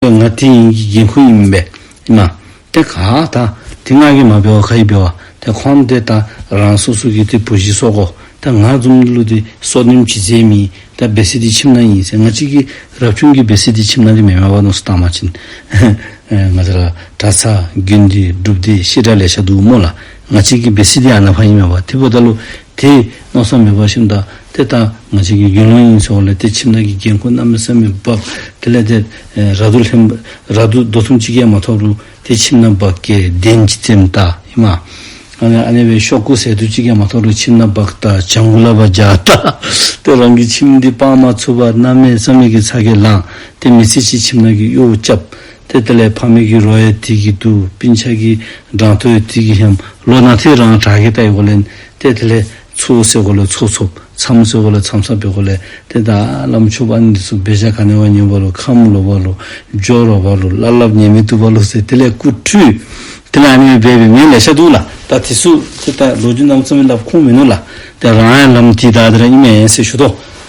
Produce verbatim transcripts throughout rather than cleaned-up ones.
ང་དེ་ཨིན་གྱི་འགན་ཁུར་ཨིན་པས། ཨིན་མས། ཏེ་ག་ད་དེ་ང་གིས་མ་འབད་བར་ག་གིས་འབད་བ། ཏེ་ཁོང་ཏེ་ད་རང་སོ་སོ་གི་ཏེ་བུ་གཞི་སོག་གོ། ད་ང་བཟུམ་ལུ་ཏེ་སོ་ནིམ་ཅིག་ཟེར་མི་ད་སྦེ་སི་ཏེ་ཁྱིམ་ནང་ཨིན་ཟེར། ང་བཅས་ཀྱི་རབ་བྱུང་གི་སྦེ་སི་ཏེ་ཁྱིམ་ནང་འདི་མེན་མས་པ་མནོ་བསམ་བཏང་པ་ཅིན། ང་བཅས་ར་གྲྭ་ཚང་དགོན་སྡེ་སྒྲུབ་སྡེ་བཤད་གྲྭ་ལེ་ཤ་འདུག་སྨོ་ལགས། ང་བཅས་ཀྱི་སྦེ་སི་ཏེ་ཨ་ནཱ་ཕར་ཨིན་མས་པ། དེ་འབདཝ་ད་ལུ་ཏེ་མནོ་བསམ་མེད་པར་ཞིནམ་ད་ཏེ་ད་ང་བཅས་ཀྱི་དགེ་སློང་ཨིན་ཟེརཝ་ལས་ཏེ་ཁྱིམ་ནང་གི་འགན་ཁུར་གནམ་མེད་ས་མེད་འབག། དེ་ལས་ཏེ་ཨེ་ར་དུ་ལྷན་ར་དུ་རྡོ་ཐུམ་ཅིག་གིས་མ་ཐོབ་རུང་ཏེ་ཁྱིམ་ནང་འབག་གེ་གདན་ཅིག་བཙེམ་ད་ཨིན་མས། ཨ་ནི་ཨ་ནི་སྦེ་ཤོག་ཀུ་ཟེར་དུ་ཅིག་གིས་མ་ཐོབ་རུང་ཁྱིམ་ནང་འབག་ད་བྱང་གུ་ལ་བ་རྒྱག་ད། ཏེ་རང་གི་ཁྱིམ་འདི་སྤང་མ་ཚུགས་པར་གནམ་མེད་ས་མེད་ཀྱི་ཚ་གྱང་ལང་། ཏེ་མི་ཚེ་གཅིག་ཁྱིམ་ནང་གི་གཡོག་རྐྱབ། ཏེ་དེ་ལས་ཕ་མའི་གི་རོ་ཡང་དེ་གིས་བསྡུ། སྤུན་ཆ་གི་འགྲམ་ཐོག་ཡང་དེ་གིས་ཧམ། ལོ་ན་ཚོད་རང་དྲག་གེ་ལྟ་ཡི་གོ་ལས། ཏེ་དེ་ལས་ཚོགས་ཟེར་གོ་ལས་ཚོགས་ཚོགསཔ། མཚམས་ཟེར་གོ་ལས་མཚམས་བསགས་འབད་གོ་ལས། ཏེ་ད་བླམ་ཆོསཔ་ཨ་ནི་འདི་ཚུ་འབད་བཞག་ག་ནི་བ་ཉོ་བ་ལོ་ཁམས་ལོག་པ་ལོ་འགྱོ་རོགས་པ་ལོ་ལ་ལབ་ཉན་མི་བཏུབ་པ་ལོ་ཟེར་དེ་ལས་སྐུ་ཁྲུས། དེ་ལས་ཨ་ནི་སྦེ་འབད་མི་ལེ་ཤ་འདུག་ལགས། ད་དེ་ཚུ་ཏེ་ད་ལོ་རྒྱུས་གནམ་མེད་ས་མེད་སླབ་ཁུངས་མིན་ནུག་ལགས། ཏེ་རང་ཡང་ལམ་དེ་ད་དེ་ར་ཨིན་མས་ཟེར་ཞུ་དོ།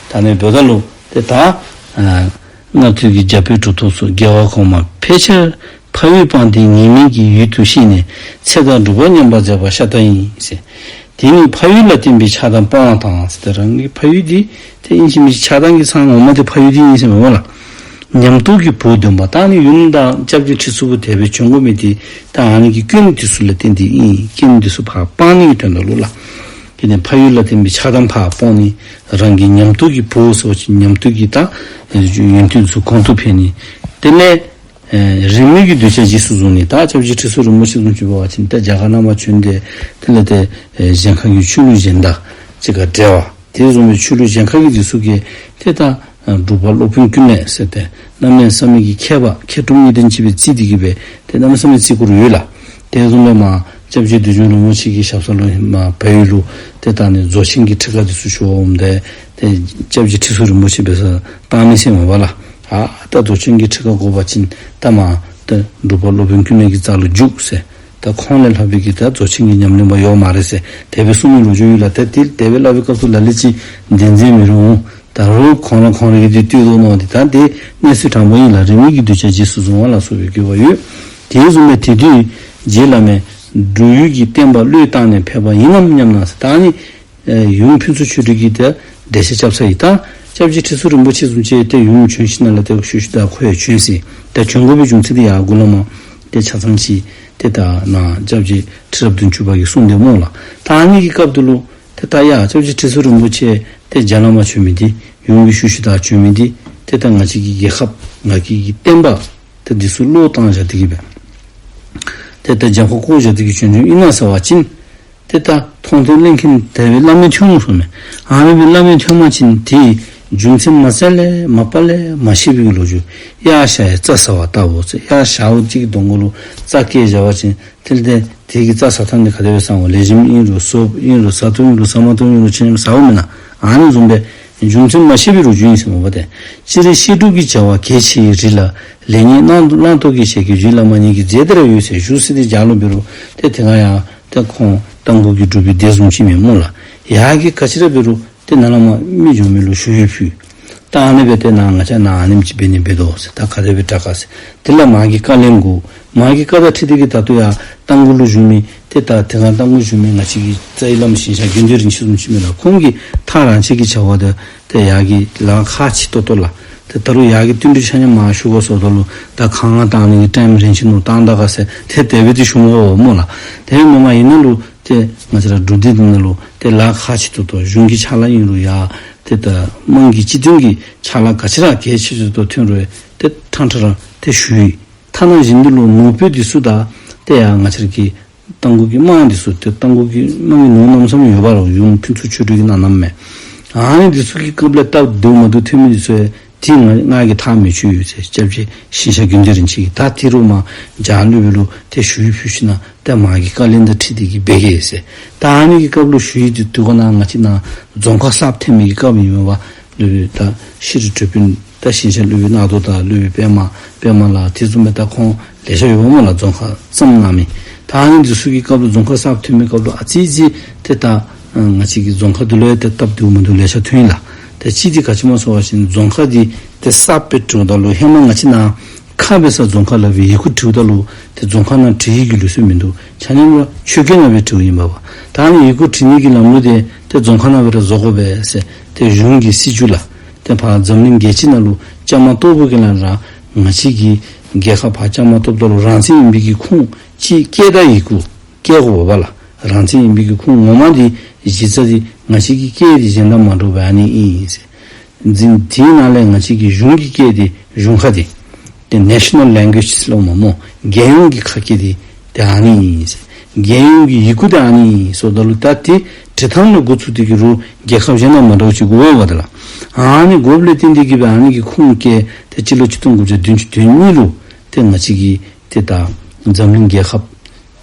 ད་ཨ་ནི་འབདཝ་ད་ལུ་ཏེ་ད་ཨ་སྔར་དུས་ཀྱི་རྒྱ་བོད་གྲུབ་ཐོབ་སོགས་རྒྱལ་བ་གོང་མ་ཕལ་ཆེར་ཕ་ཡུལ་སྤངས་ཏེ་ཉེ་མིང་གི་ཡུལ་དུ་གཤེགས་ནས་ཚེ་དང་སྒྲུབ་པ་མཉམ་པར་མཛད་པ་ཤ་སྟག་ཡིན་ཟེར། དེ་ནི་ཕ་ཡུལ་ལ་བརྟེན་པའི་ཆགས་སྡང་སྤོང་བ་དང་ཟེར། ཏེ་རང་གི་ཕ་ཡུལ་འདི་ཏེ་ཨིན་ཅི་མིན་ཅི་ཆགས་སྡང་གི་ཚང་ངོ་མ་འདི་ཕ་ཡུལ་འདི་ཨིན་ཟེར་མས་པ་ལགས། ཉམས་རྟོགས་ཀྱི་བོགས་འདོན་པ། ད་ཨ་ནི་ཡུམ་དང་སྐྱབས་རྗེ་ཁྲི་ཟུར་བུ་དེ་སྦེ་བྱོན་དགོ་མི་འདི་ད་ཨ་ནི་གི་སྐྱོན་འདི་ཚུ་ལ་བརྟེན་ཏེ་ཨིན། སྐྱོན་འདི་ཚུ་ཕར་སྤང་ནི་གི་དོན་དག་ལུ་ལགས། དེ་ནི་ཕ་ཡུལ་ལ་བརྟེན་པའི་ཆགས་སྡང་ཕར་སྤོང་ནི། རང་གི་ཉམས་རྟོགས་ཀྱི་བོགས་ཟེར་བ་ཅིན་ཉམས་རྟོགས་ཀྱི་ད་ཡོན་ཏན་ཚུ་གོང་དུ་འཕེལ་ནི། དེ་ལས་ཨེ་རིས་མེད་ཀྱི་གདུལ་བྱ་རྗེས་སུ་བཟུང་ནི། ད་སྐྱབས་རྗེ་ཁྲི་ཟུར་རིན་པོ་ཆེ་བཟུམ་ཅིག་འབད་བ་ཅིན་ད་རྒྱ་གར་ནང་མར་བྱོན་ཏེ་དེ་ལས་ཏེ་ཨེ་གཞན་ཁ་གི་ཆོས་ལུགས་གཞན་དང་གཅིག་ཁར་འབྲེལ་བ། དེ་བཟུམ་མའི་ཆོས་ལུགས་གཞན་ཁ་གི་འདི་ཚུ་གིས་ཏེ་ད་ཨ་འབྲུག་པ་སློབ་དཔོན་ཀུན་ལེགས་ཟེར་ཏེ་གནམ་མེད་ས་མེད་ཀྱི་མཁས་པ་མཁས་གྲུབ་གཉིས་ལྡན་ཅིག་སྦེ་བརྩི་སྟེ་གི་སྦེ་ཏེ་གནམ་མེད་ས་མེད་བརྩི་བཀུར་ཡོད་ལགས། དེ་བཟུམ་སྦེ་མར་སྐྱབས་རྗེ་བདུད་འཇོམས་རིན་པོ་ཆེ་གི་ཞབས་ས་ལུ་མར་བལ་ཡུལ་ལུ་ཏེ་ད་ཨ་ནི་རྫོགས་ཆེན་གྱི་ཁྲིད་ཀ་འདི་ཚུ་ཞུ་བར་འོངམ་ད་ཏེ་སྐྱབས་རྗེ་ཁྲི་ཟུར་རིན་པོ་ཆེ་འབད་སར་བཏང་ནི་ཟེར་མས་པ་ལགས། ཨ་ད་རྫོགས་ཆེན་གྱི་ཁྲིད་ཀ་དགོ་པ་ཅིན་ད་མར་ཏེ་འབྲུག་པ་སློབ་དཔོན་ཀུན་ལེགས་ཀྱི་རྩ་ལུ་རྒྱུགས་ཟེར། ད་ཁོང་ལས་ལྷག་པའི་གི་ད་རྫོགས་ཆེན་གྱི་ཉམས་ལེན་པ་ཡོད་མ་རེད་ཟེར་དེ་སྦེ་གསུངས་མི་ལོ་རྒྱུས་ཡོད་ལགས། ད་དེ་དེ་སྦེ་སླབ་པའི་སྐབས་སུ་ལ་ལུ་ཅིག་བདེན་འཛིན་མི་རུང་། ད་རུང་ཁོང་ར་ཁོང་ར་གིས་དེ་བཏུལ་དོ་མནོ་སྟེ་ད་དེ་གནས་ཚུལ་དྲང་པོ་ཨིན་ལགས། རིས་མེད་ཀྱི་གདུལ་བྱ་རྗེས་སུ་བཟུང་བ་ལ་སོགས་པའི་དགོས་པ་ཡོད། དེ་བཟུམ་སྦེ་དེ་དུས་རྗེ་བླ་མས་འབྲུག་ཡུལ་གྱི་བསྟན་པ་བློས་བཏང་ནས་ཕེབས་པ་ཡིན་ནམ་སྙམ་ན་ཟེར། ད་ཨ་ནི་ཨེ་ཡུམ་ཕུན་ཚོགས་ཆོས་སྒྲོན་གྱིས་ད་འགྲེལ་བཤད་རྐྱབ་ས་ཡི། ད་སྐྱབས་རྗེ་ཁྲི་ཟུར་རིན་པོ་ཆེ་བཟུམ་ཅིག་ཏེ་ཡུམ་བྱོན་ཞིནམ་ལས་ཏེ་ཤུལ་ཤུལ་ད་ཁོ་ཡང་བྱོན་ཟེར། ད་བྱོན་དགོ་པའི་རྒྱུ་མཚན་དེ་ཡང་མགུ་ལས་མར་ཏེ་ཆ་ཚང་ཅིག་ཏེ་ད་ནཱ་སྐྱབས་རྗེ་ཁྲི་རབས་བདུན་ཅུ་པ་གིས་གསུངས་དེ་སྨོ་ལགས། ད་ཨ་ནི་གི་སྐབས་དེ་ལུ་ཏེ་ད་ཡ་སྐྱབས་རྗེ་ཁྲི་ཟུར་རིན་པོ་ཆེ་ཏེ་རྒྱ་ནང་མར་བྱོན་མི་འདི་ཡུམ་གྱི་ཤུལ་ཤུལ་ད་བྱོན་མི་འདི་ཏེ་ད་ང་བཅས་ཀྱི་རྒྱལ་ཁབ་ང་བཅས་ཀྱི་བསྟན་པ་ཏེ་འདི་ཚུ་བློས་བཏང་བཞག་སྟེ་གི་སྦེ་ཏེ་ད་རྒྱབ་ཁར་བཀོ་བཞག་སྟེ་གི་བྱོན་བྱོནམ་ཨིན་ན་ཟེར་བ་ཅིན་ཏེ་ད་མཐོང་ཐོས་གླེང་མཁན་དེ་སྦེ་བླ་མའི་ཐུན་མོང་སོང་མས། ཨ་ནི་སྦེ་བླ་མའི་ཐུན་མོང་ཅིན་དེ་རྒྱུ་མཚན་མ་བཙལ་ལས་མ་པ་ལས་མ་ཤེས་པའི་གི་ལོ་རྒྱུས། གཡག་བཞའ་ཡི་རྩྭ་ཟ་བ་ལྟ་བུ་ཟེར། གཡག་བཞའ་བོ་གཅིག་གི་གདོང་ཁ་ལུ་རྩྭ་བཀལ་བཞག་པ་ཅིན་དེ་ལས་ཏེ་དེ་གི་རྩྭ་ཟ་ཐངས་འདི་ག་དེ་སྦེ་ཟ་འོང་། ལེགས་ཤོམ་ཨིན་རུང་ཟོགཔ་ཨིན་རུང་ཟ་བཏུབ་ཨིན་རུང་ཟ་མ་བཏུབ་ཨིན་རུང་ཆ་མཉམ་ཟཝ་མེན་ན། ཨ་ནི་བཟུམ་སྦེ་རྒྱུ་མཚན་མ་ཤེས་པའི་ལོ་རྒྱུས་ཨིན་ཟེར་མས་པ་ཏེ། སྤྱིར་བཤད་སྒྲུབ་ཀྱི་བྱ་བ་གལ་ཆེ་བའི་རིགས་ལ་ལེགས་ཉེས་བླང་བླང་དོར་གྱི་ཞལ་གྱིས་རྗེ་བླ་མ་ཉིད་ཀྱི་རྗེས་དེ་ར་ཡོད་ཟེར་ཞུ་ཟེར་ཏེ་རྒྱ་ལུ་འབད་རུང་ཏེ་དེ་སྒང་ཡང་ཏེ་ཁོང་རྟ་མགོ་གི་སྒྲུབ་པའི་སྡེ་བཟུམ་ཅིག་མས་སྨོ་ལགས། ཡ་གི་ག་ཅི་ར་འབད་རུང་ཏེ་ནཱ་ལས་མར་མི་འགྱོ་མི་ལུ་ཞུ་ཡིག་ཕུལ། ད་ཨ་ནི་སྦེ་ཏེ་ནཱ་ང་བཅས་ནཱ་ཨ་ནེམ་ཅིག་འབད་ནི་འབད་དོ་ཟེར། ད་ག་དེ་སྦེ་དྲག་ག་ཟེར། དེ་ལས་མ་གི་བཀའ་ལན་དགོ། མ་གི་བཀའ་དང་འཁྲིལ་ཏེ་གི་ད་ལྟོ་ཡང་རྟ་མགོ་ལུ་བཞུགས་མི་ཏེ་ད་དེ་སྒང་རྟ་མགོ་བཞུགས་མི་ང་བཅས་ཀྱི་རྩ་བའི་བླམ་ཞིང་གཤེགས་དགེ་འདུན་རིན་ཆེན་བཟུམ་ཅིག་མས་ལགས། ཁོང་གིས་ཐག་རང་བཅད་ཀྱི་བྱ་བ་དེ་ཏེ་ཡ་གི་ལཱ་ཁག་ཆེ་ཏོག་ཏོ་ལགས། ཏེ་ད་རུང་ཡ་གི་བསྟུན་གྲོས་ཆ་མཉམ་མར་ཞུ་དགོ་ཟེརཝ་ད་ལུ་ད་ག་ང་བཏང་ནི་གི་ཊའིམ་རན་ཅི་ནུག། བཏང་ད་ག་ཟེར་ཏེ་དེ་སྦེ་ཏེ་ཞུ་མི་འོང་སྨོ་ལགས། དེ་མེན་མ་ཨིན་ན་ལུ་ཏེ་ང་བཅས་ར་སྒྲུབ་སྡེ་འདི་ནང་ལུ་ཏེ་ལཱ་ཁག་ཆེ་ཏོག་ཏོ་གཞུང་གི་ཕྱག་ལཱ་ཨིན་རུང་ཡ་ཏེ་ད་དམངས་ཀྱི་སྤྱི་དོན་གྱི་ཕྱག་ལཱ་ག་ཅི་ར་གལ་ཆེ་ཏོག་ཏོ་ཐོན་རུང་ཏེ་ཕྲང་ཕྲང་ར་ཏེ་ཞུ་ཡི། ཐ་ན་གཞན་འདི་ལུ་ནོར་བུ་འདི་ཚུ་ད་ཏེ་ཡ་ང་བཅས་ར་གི་རྟ་མགོ་གི་དམངས་འདི་ཚུ་ཏེ་རྟ་མགོ་གི་དམངས་ཀྱི་ནོར་གནམ་མེད་ས་མེད་ཡོད་པ་ལུ་ཡུམ་ཕུན་ཚོགས་ཆོས་སྒྲོན་གྱིས་གནང་གནངམ་མས། ཨ་ནི་འདི་ཚུ་གི་སྐབས་ལས་སྟབས་བདེཝ་མ་བདེཝ་ཐོན་མི་འདི་ཚུ་ཡང་ཏེ་ང་ང་གིས་ཐག་མི་ཆོད་ཡོད་ཟེར་སྐྱབས་རྗེ་ཞིང་གཤེགས་དགེ་འདུན་རིན་ཆེན་གྱིས། ད་དེ་རུང་མར་རྒྱ་སློབ་དཔོན་ལུ་ཏེ་ཞུ་ཡིག་ཕུལ་ཞིནམ་ད་མ་གི་བཀའ་ལན་དང་འཁྲིལ་ཏེ་གི་འབད་གེ་ཟེར། ད་ཨ་ནི་གི་སྐབས་ལུ་ཞུ་ཡིག་འདི་དུས་ག་ནཱ་ང་བཅས་ནཱ་རྫོང་ཁ་གསརཔ་ཐོན་མི་གི་སྐབས་ཨིན་མས་པ། སློབ་དཔོན་ད་ཤེས་རིག་གྲོས་དཔོན་ད་ཞིང་གཤེགས་སློབ་དཔོན་རྣམ་རྒྱལ་དང་སློབ་དཔོན་པདྨ་པདྨ་ལགས་དེ་བཟུམ་སྦེ་ད་ཁོང་ལེ་ཤ་ཡོད་པ་སྨོ་ལགས། རྫོང་ཁ་བརྩམས་གནང་མི། ད་ཨ་ནི་འདི་ཚུ་གི་སྐབས་ལུ་རྫོང་ཁ་གསརཔ་ཐོན་མི་སྐབས་ལུ་ཨ་ཙི་ཙི་ཏེ་ད་ང་བཅས་ཀྱི་རྫོང་ཁ་འདི་ལུ་ཡང་ཏེ་སྟབས་བདེཝ་མ་བདེཝ་ལེ་ཤ་ཐོན་ཡི་ལགས། ཏེ་གཅིག་འདི་ག་ཅི་སྨོ་ཟེར་བ་ཅིན་རྫོང་ཁ་འདི་ཏེ་གསརཔ་སྦེ་གྲུབ་ད་ལུ་ཧེ་མ་ང་བཅས་ནཱ་ ཁ་འབད་ས་རྫོང་ཁ་ལ་སྦེ་ཡི་གུ་བྲིཝ་ད་ལུ་ཏེ་རྫོང་ཁ་ནང་བྲི་ནི་གི་ལུགས་སྲོལ་མིན་འདུག། ཆ་མཉམ་ར་ཆོས་སྐད་ནང་སྦེ་བྲིཝ་ཨིན་པས། ད་ཨ་ནི་ཡི་གུ་བྲི་ནི་གི་ལམ་ལུགས་འདི་ཏེ་རྫོང་ཁ་ནང་སྦེ་ར་བཟོ་དགོ་པས་ཟེར་ཏེ་གཞུང་གི་སྲིད་བྱུས་ལགས། ཏེ་ཕར་འཛམ་གླིང་རྒྱལ་སྤྱི་ནང་ལུ་བཅའ་མར་གཏོགས་པའི་གི་ལས་ར་ང་བཅས་ཀྱི་རྒྱལ་ཁབ་ཕར་བཅའ་མར་གཏོགསཔ་ད་ལུ་རང་བཙན་ཨིན་པའི་གི་ཁུངས་ཅིག་སྐད་དང་ཡི་གུ་བཀལ་དགོ་པས་ལགས། རང་བཙན་ཨིན་པའི་གི་ཁུངས་ངོ་མ་འདི་གཞི་རྩ་འདི་ང་བཅས་ཀྱི་སྐད་འདི་གཞན་དང་མ་འདྲཝ་སྦེ་ཨ་ནི་ཨིན་ཟེར། འཛིན་དེའི་ནང་ལས་ང་བཅས་ཀྱི་གཞུང་གི་སྐད་འདི་གཞུང་ཁ་འདི་ཏེ་ནེ་ཤ་ནཱལ་ལེང་གུ་ཨེཇ་ཟེར་སླབ་མས་སྨོ། རྒྱལ་ཡོངས་ཀྱི་ཁ་སྐད་འདི་ཏེ་ཨ་ནི་ཨིན་ཟེར། རྒྱལ་ཡོངས་ཀྱི་ཡི་གུ་འདི་ཨ་ནི་ཨིན་ཟེརཝ་ད་ལུ་ད་ཏེ་བྲི་ཐངས་ལས་འགོ་བཙུགས་ཏེ་གི་རུང་རྒྱལ་ཁབ་གཞན་དང་མ་འདྲཝ་ཅིག་དགོ་པས་ད་ལགས། ཨ་ནི་དགོཔ་ལས་བརྟེན་ཏེ་གི་སྦེ་ཨ་ནི་གི་ཁུངས་བཀལ་ཏེ་སྤྱི་ལོ་ཆིག་སྟོང་དགུ་བརྒྱ་བདུན་ཅུ་དོན་གཉིས་ལུ་ཏེ་ང་བཅས་ཀྱི་ཏེ་ད་འཛམ་གླིང་རྒྱལ་ཁབ་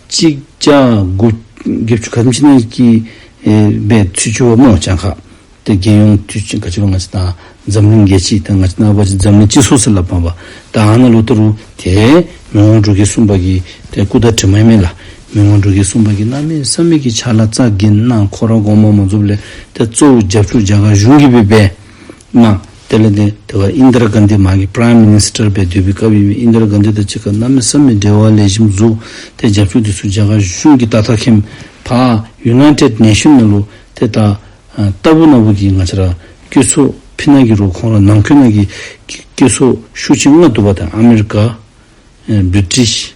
གཅིག་བརྒྱ་དགུ་བརྒྱད་ཅུ་ག་དེམ་ཅིག་ནང་གི་ཨེ་སྦེ་ཚུད་ཅི་པ་སྨོ་གྱངས་ཁ། ཏེ་རྒྱལ་ཡོངས་དུས་ཆེན་ག་ཅི་ལོ་ང་བཅས་ད་འཛམ་གླིང་རྒྱལ་སྤྱི་ད་ང་བཅས་ནངས་པ་ཅིག་འཛམ་གླིང་སྤྱི་ཚོགས་ཟེར་སླབ་པས། ད་ཨ་ནཱ་ལུ་ད་རུང་ཏེ་མི་དབང་འབྲུག་རྒྱལ་གསུམ་པ་གི་ཏེ་སྐུ་དར་བྲིས་མ་ཨིན་མས་ལགས། མི་དབང་འབྲུག་རྒྱལ་གསུམ་པ་གིས་གནམ་མེད་ས་མེད་ཀྱི་ཕྱག་ལཱ་རྩ་འགེངས་གནང་། ཁོ་ར་དགོངསམ་མ་རྫོགསཔ་ལས་ཏེ་གཙོ་བོ་རྒྱབ་སྐྱོར་རྒྱ་གར་གཞུང་གིས་སྦེ་འབད་གནང་། དེ་ལས་ཏེ་དེ་བ་ཨིན་དྲ་གྷན་དྷི་མ་གི་པྲའིམ་མི་ནིས་ཊར་སྦེ་སྡོད་པའི་སྐབས་ཨིན་མས། ཨིན་དྲ་གྷན་དྷི་དང་གཅིག་ཁར་གནམ་མེད་ས་མེད་འབྲེལ་བ་ལེགས་ཤོམ་བཟོ། ཏེ་རྒྱབ་སྐྱོར་འདི་ཚུ་རྒྱ་གར་གཞུང་གིས་ཏག་ཏག་མཁྱེནམ། ཕར་ཡུ་ནའི་ཊེཌ་ནེ་ཤཱན་ནང་ལུ་ཏེ་ད་ཨ་ལྟ་བུ་ནང་བུ་གི་ང་བཅས་ར་བཀོད་ཚོགས་ཕི་ནང་གི་རུང་ཁོང་ར་ནང་འཁོད་ནང་གི་བཀོད་ཚོགས་ཤུགས་ཆེ་ལྔ་འདུག་པ། ད་ཨ་མི་རི་ཀ་ཨེ་བི་རི་ཊིཤ་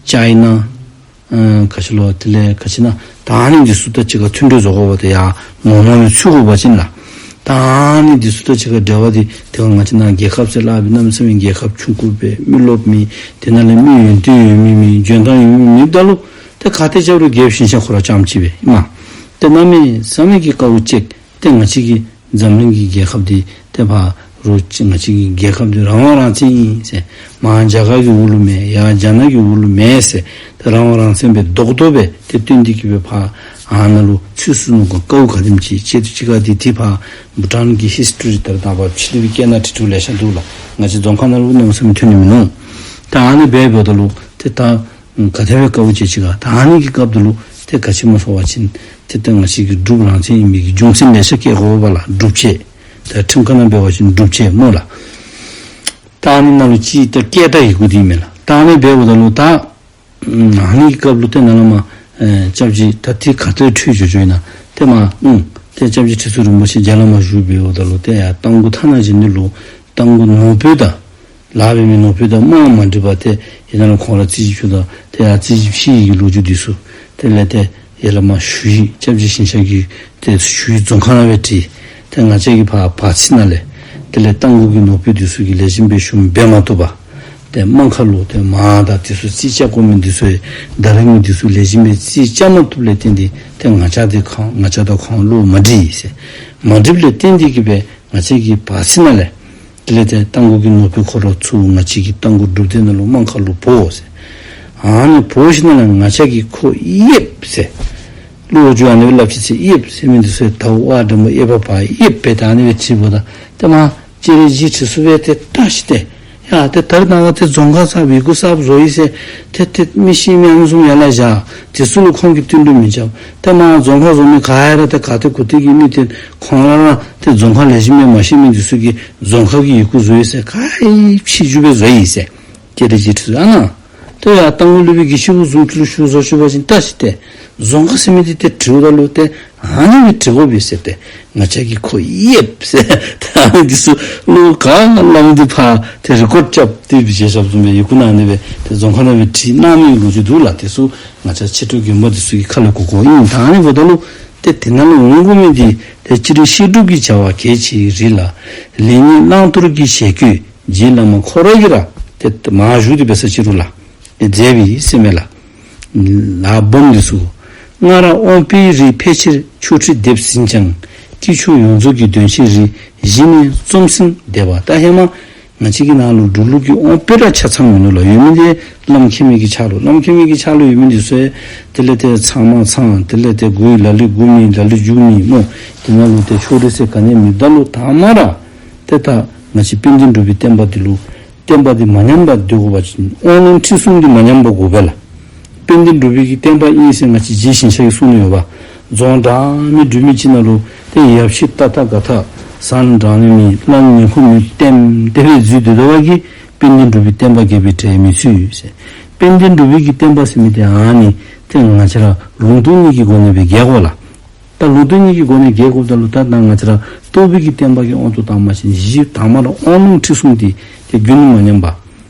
ཅའི་ན་ཨེ་ག་ཅི་ལོ་དེ་ལས་ག་ཅི་ཨིན་ན་ད་ཨ་ནི་འདི་ཚུ་དང་གཅིག་ཁར་མཐུན་གྲོས་བཟོ་དགོ་པ་ཏེ་ཡར་ངོ་མ་སྦེ་ཚུད་དགོ་པ་ཅིན་ལགས། ད་ཨ་ནི་འདི་ཚུ་དང་གཅིག་ཁར་འབྲེལ་བ་འདི་ཏེ་ང་བཅས་ནཱ་རྒྱལ་ཁབ་ཟེར་སླབ་པའི་གནམ་མེད་ས་མེད་རྒྱལ་ཁབ་ཆུང་ཀུ་སྦེ་མི་རློབས་མེད། དེ་ནང་ལས་མི་ཡོན་ཏན་ཡོད་མི་མེད། འཇོན་ཐང་ཡོད་མི་མེདཔ་ད་ལུ་ཏེ་ག་ཏེ་རྐྱབ་རུང་རྒྱལཔོ་ཞིང་གཤེགས་ཁོ་ར་རྐྱངམ་ཅིག་སྦེ་ཨིན་མས། ཏེ་གནམ་མེད་ས་མེད་ཀྱི་དཀའཝ་སྤྱད། ཏེ་ང་བཅས་ཀྱི་འཛམ་གླིང་གི་རྒྱལ་ཁབ་འདི་ཏེ་ཕར་རུང་ང་བཅས་ཀྱི་རྒྱལ་ཁབ་འདི་རང་དབང་རང་བཙན་ཨིན་ཟེར། མར་རྒྱ་གར་གྱི་འོག་ལུ་མེད། ཡར་རྒྱ་ནག་གི་འོག་ལུ་མེད་ཟེར། ཏེ་རང་དབང་རང་བཙན་སྦེ་རྡོག་རྡོག་སྦེ་ཏེ་བཏོན་ཏེ་གི་སྦེ་ཕར་ཨ་ནཱ་ལུ་ཚུད་ཚུགས་ནི་གུ་དཀའཝ་ག་དེམ་ཅིག་སྤྱད་དེ་ཅིག་ག་འདི་ཏེ་ཕར་བྷུ་ཊཱན་གྱི་ཧིསི་ཊོ་རི་ལྟར་ད་ཕར་ཕྱི་གླིང་པའི་སྐད་ནང་བྲིས་བྲིསཝ་ལེ་ཤ་འདུག་ལགས། ང་བཅས་རྫོང་ཁ་ནང་ལུ་གནམ་མེད་ས་མེད་ཐོན་ནི་མིན་ནུག། ད་ཨ་ནི་སྦེ་འབདཝ་ད་ལུ་ཏེ་ད་ག་དེ་སྦེ་དཀའཝ་སྤྱད་ཅི་ག། ད་ཨ་ནི་གི་སྐབས་དེ་ལུ་ཏེ་ག་ཅི་སྨོ་ཟེར་བ་ཅིན་ཏེ་ད་ང་བཅས་ཀྱི་འབྲུག་རང་བཙན་ཨིན་པའི་གི་རྒྱུ་མཚན་ལེ་ཤ་བཀལ་དགོ་པས་ལགས། སྒྲུབ་བྱེད། ད་ཁྲིམས་ཁང་ནང་འབད་བ་ཅིན་སྒྲུབ་བྱེད་སྨོ་ལགས། ད་ཨ་ནི་ནང་ལུ་གཅིག་ད་སྐད་དང་ཡི་གུ་འདི་མས་ལགས། ད་ཨ་ནི་འབདཝ་ད་ལུ་ད་ཨ་ནི་གི་སྐབས་ལུ་ཏེ་ནཱ་ལས་མར་ཨེ་སྐྱབས་རྗེ་ད་ཏེ་ག་ཏེ་འཕྲོས་འགྱོ་འགྱོཝ་ཨིན་ན་ཏེ་མར་ཨུམ་ཏེ་སྐྱབས་རྗེ་ཁྲི་ཟུར་རིན་པོ་ཆེ་རྒྱ་ལས་མར་བཞུགས་འབདཝ་ད་ལུ་ཏེ་ཡར་རྟ་མགོ་མཐའ་ནང་བཞིན་དུ་ལུ་རྟ་མགོ་ནོར་བུ་དང་ལཱ་འབད་མི་ནོར་བུ་དང་དམག་མ་འགྲིག་པར་ཏེ་ཨ་ནཱ་ལུ་ཁོང་ར་རྩོད་གཞི་ཕྱེ་ད་ཏེ་ཡར་རྩོད་གཞི་ཕྱེ་ཡི་གི་ལོ་རྒྱུས་འདི་ཚུ། དེ་ལས་ཏེ་ཡར་ལས་མར་ཞུ་ཡིག་སྐྱབས་རྗེ་ཞིང་གཤེགས་ཀྱིས་ཏེ་ཞུ་ཡིག་རྫོང་ཁ་ནང་སྦེ་བྲིས། ཏེ་ང་བཅས་ཀྱིས་ཕར་བར་ཚིག་ནང་ལས་དེ་ལས་རྟ་མགོ་གི་ནོར་བུ་འདི་ཚུ་གིས་ལེགས་ཤོམ་སྦེ་ཞུ་འབད་མ་བཏུབ་པར་ཏེ་དམངས་ཁར་ལུ་ཏེ་དམག་དང་འདི་ཚུ་རྩིས་རྐྱབ་དགོ་མི་འདི་ཚུ་ད་རིས་མི་འདི་ཚུ་ལེགས་ཤོམ་སྦེ་རྩིས་རྐྱབ་མ་བཏུབ་ལས་བརྟེན་ཏེ་ཏེ་ང་བཅས་འདི་ཁོང་ང་བཅས་དང་ཁོང་བློ་མ་འགྲིགས་ཟེར། མ་འགྲིགསཔ་ལས་བརྟེན་ཏེ་གི་སྦེ་ང་བཅས་ཀྱིས་བར་ཚིག་ནང་ལས་དེ་ལས་ཏེ་རྟ་མགོ་གི་ནོར་བུ་ཁོ་ར་ཚུར་ང་བཅས་ཀྱི་རྟ་མགོ་སྒྲུབ་སྡེ་ནང་ལུ་དམངས་ཁར་ལུ་འབོ་ཟེར། ཨ་ནི་འབོ་ཞིནམ་ལས་ང་བཅས་ཀྱིས་ཁོ་གཡསཔ་ཟེར། བློ་རྒྱུ་ཨ་ནི་སྦེ་སླབ་ཅི་ཟེར། གཡསཔ་ཟེར་མི་འདི་ཚུ་ད་ཝ་འདྲ་མོ་གཡས་པ་བར་གཡསཔ་སྦེ་ད་ཨ་ནི་སྦེ་བྲིས་འབདཝ་ད་ཏེ་མར་སྤྱན་རས་གཟིགས་ཁྲི་ཟུར་སྦེ་ཏེ་བལྟ་ཞིནམ་ཏེ་ཡ་ཏེ་ད་རིས་ནངས་པ་ཏེ་རྫོང་ཁ་གསརཔ་ཡི་གུ་གསརཔ་བཟོ་ཡི་ཟེར། ཏེ་ཏེ་མི་ཤེས་མི་ཨ་ནི་བཟུམ་ཡར་ལས་བཞག། དེ་ཚུ་ལུ་ཁོང་གིས་བསྟུན་གྲོས་མི་རྐྱབ། ཏེ་མར་རྫོང་ཁ་བཟོ་མི་ག་ཡ་ར་ཏེ་ག་ཏེ་གུ་ཏེ་གི་མི་ཏེ་ཁོང་ར་ར་ཏེ་རྫོང་ཁ་ལེགས་ཤོམ་སྦེ་མ་ཤེས་མི་འདི་ཚུ་གིས་རྫོང་ཁ་གི་ཡི་གུ་བཟོ་ཡི་ཟེར། ག་ཡི་ཕྱི་འགྱུར་སྦེ་བཟོ་ཡི་ཟེར། སྤྱན་རས་གཟིགས་ཁྲི་ཟུར་ཨ་ནཱ་ཏེ་ཡར་རྟ་མགོ་ལུ་སྦེ་དགེ་བཤེས་པོ་བཟུམ་ཅིག་ལུ་ཞུ་བཟོ་ཞུ་བ་ཅིན་བལྟ་ཞིནམ་ཏེ་རྫོང་ཁ་ཟེར་མི་འདི་ཏེ་བྲིཝ་ད་ལུ་ཏེ་ཨ་ནི་སྦེ་བྲི་དགོ་པས་ཟེར། ཏེ་ང་བཅས་ཀྱིས་ཁོ་གཡསཔ་ཟེར། ཏེ་ཨ་ནི་འདི་ཚུ་ལུ་ག་ལམ་འདི་ཕར་ཏེ་རི་ཀོཌ་རྐྱབ་སྟེ་སྦེ་བཞེས་བཞགཔ་བཟུམ་སྦེ་ཡི་གུ་ནང་ཨ་ནི་སྦེ་ཏེ་རྫོང་ཁ་ནང་སྦེ་བྲིས་གནང་མི་ལོ་རྒྱུས་འདུག་ལགས། དེ་ཚུ་ང་བཅས་ཕྱི་དྲོ་རྒན་པ་འདི་ཚུ་གི་ཁ་ལས་གོ་གོཝ་ཨིན། ད་ཨ་ནི་འབདཝ་ད་ལུ་ཏེ་དེ་ནང་ལུ་འོང་དགོ་མི་འདི་ཏེ་སྤྱིར་བཤད་སྒྲུབ་ཀྱི་བྱ་བ་གལ་ཆེ་བའི་རིགས་ལ་ལེགས་ཉེས་བླང་དོར་གྱི་ཞལ་བཀོད་རྗེ་བླ་མ་ཁོ་ར་གིས་ར་ཏེ་མར་བཞུགས་ཏེ་འབད་ས་ཅིག་རུང་ལགས། ཏེ་མཛད་པའི་ཟེར་མས་ལགས། ལཱ་སྦོམ་འདི་ཚུ། སྔར་དབང་པོའི་རིགས་ཕལ་ཆེར་ཆོག་ཁྲིགས་འདེབས་ཟིན་ཀྱང་། དཀྱིལ་ཆོག་ཡོངས་རྫོགས་ཀྱི་འདོན་ཆེན་རིགས་གཞི་ནས་རྩོམ་ཟིན་བསྡད་པ། ད་ཧེ་མ་ང་བཅས་ཀྱི་ནང་ལུ་འབྲུག་ལུགས་ཀྱི་དབང་པོ་ར་ཆ་ཚང་མིན་ནུག་ལགས། ཡོད་མི་འདི་བླམ་མཁྱེན་མི་གི་ཕྱག་ལུ་བླམ་མཁྱེན་མི་གི་ཕྱག་ལུ་ཡོད་མི་འདི་ཚུ་དེ་ལས་ཏེ་ཚང་མ་ཚང་དེ་ལས་ཏེ་མགུ་ཡི་ལ་ལུ་མགུ་མེད་ལ་ལུ་མཇུག་མེད་སྨོ། དེ་ནང་ལུ་ཏེ་ཕྱོགས་རིས་ཟེར་ག་ནི་མེདཔ་ད་ལུ་ད་མ་ར་ཏེ་ད་ང་བཅས་དཔལ་ལྡན་འབྲུག་པའི་བསྟན་པ་འདི་ལུ་བསྟན་པ་འདི་མ་ཉམས་པར་སྡོད་དགོ་པ་ཅིན་དབང་ལུང་ཁྲིད་གསུམ་འདི་མ་ཉམས་པར་དགོ་པས་ལགས། དཔལ་ལྡན་འབྲུག་པའི་གི་བསྟན་པ་ཨིན་ཟེར་ང་བཅས་རྗེ་ཞིང་གཤེགས་ཀྱིས་གསུངས་ནི་ཡོདཔ། རྫོང་འདྲ་མིན་འབྲུག་མི་ཅིག་ནང་ལུ་ཏེ་ཡབ་གཞིས་ཏ་ཐ་ག་ཐ་ཟ་འདྲ་ནི་མེད་བླ་ཉེ་འཁོར་མེད་ལྟདམོ་དེ་སྦེ་འཛུལ་སྡོད་དོ་བ་གིས་ དཔལ་ལྡན་འབྲུག་པའི་བསྟན་པ་རྒྱས་པའི་གྲས་མི་ཚུད་ཟེར། དཔལ་ལྡན་འབྲུག་པའི་གི་བསྟན་པ་ཟེར་མི་དེ་ཨ་ནི་ཏེ་ང་བཅས་ར་ལུང་རྟོགས་གཉིས་ཀྱི་སྒོ་ནས་སྦེ་རྒྱས་དགོ་ལགས། ད་ལུང་རྟོགས་གཉིས་ཀྱི་སྒོ་ནས་རྒྱས་དགོཔ་ད་ལུ་ད་ད་ང་བཅས་ར་རྟོགས་པའི་གི་བསྟན་པ་གི་དབང་དུ་བཏང་བ་ཅིན་གཞི་དང་པ་ར་དབང་ལུང་ཁྲིད་གསུམ་དེ་ཏེ་རྒྱུན་མ་ཉམས་པ།